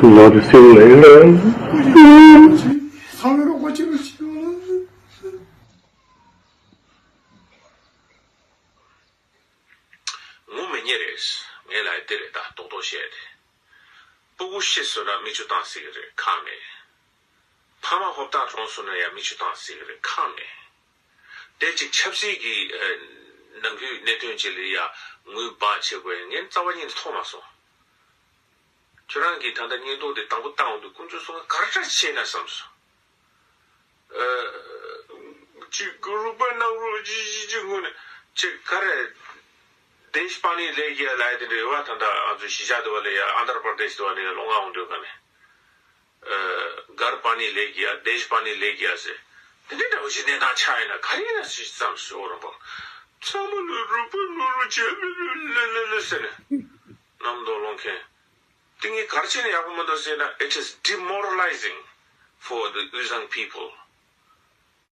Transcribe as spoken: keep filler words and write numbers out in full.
ལོ་དེ་སེམས་ལ་ཡིན་ལ། ངོ་མི་ཉེ་རེད། ངས་ལ་དེ་རེད་ད་རྡོག་རྡོག་བཤད་དེ། སྤུ་གུ་ཤི་སོང་ན་མིག་ཆུ་བཏང་སྲིད་ཀྱི་རེད་ཁག་མེད། ཕ་མ་ཧོབ་ཐང་གྲོངས་སོང་ན་ཡང་མིག་ཆུ་བཏང་སྲིད་ཀྱི་རེད་ཁག་མེད། དེ་ཅིག་ཆབ་སྲིད་ཀྱི་ནང་ཁུལ་གནད་དོན་ཅིག་ལ་ཡ་ངུས་འབག་བྱེད་དགོས་ངས་རྩ་བ་ཉིད་ནས་མཐོང་མ་སོང་། ཁྱོད་རང་གིས་ད་ལྟ་བརྙན་ཐུང་དེ་དང་པོ་བཏང་འོང་དུས་དཀོན་མཆོག་གསུམ་ག་ག་རེ་བྱས་ན་བསམ་སོང་། ཨ། ཅིག་རུས་པ་ནང་རུ་ཅི་ཅི་ཅི་ངུས་ནས་ཅིག་ག་རེ། དེཤ་པ་ནི་ལེ་གི་ཡ་ལ་ཡ་དེ་འདྲ་ཡོད་པ་ད་ལྟ་ང་ཚོ་གཞིས་ཆགས་དེ་བ་ལ་ཡ་ཨན་དར་པར་དེཤ་དེ་བ་ནས་ལོང་ང་འོང་དུས་ག་ནས། ཨ། གར་པ་ནི་ལེ་གི་ཡ་དེཤ་པ་ནི་ལེ་གི་ཡ་ཟེར། དེ་འདྲ་འདྲ་བོ་ཞིག་གནས་སྟངས་ཆགས་ཡོད་ན་ག་རེ་ཡིན་ན་ཞིག་བསམ་སོང་རོགས་པ། ཚང་མ་ལ་རུས་པ་ནང་རུ་ཅི་ལེ་ལེ་ལེ་ལེ་ཟེར་ནས། གནམ་མདོག་ལོང་མཁན། དེ་ངས་ག་རེ་བྱས་ན་ཡག་པོ་མི་འདུག་ཟེར་ན། It is demoralizing for the Uyghur people.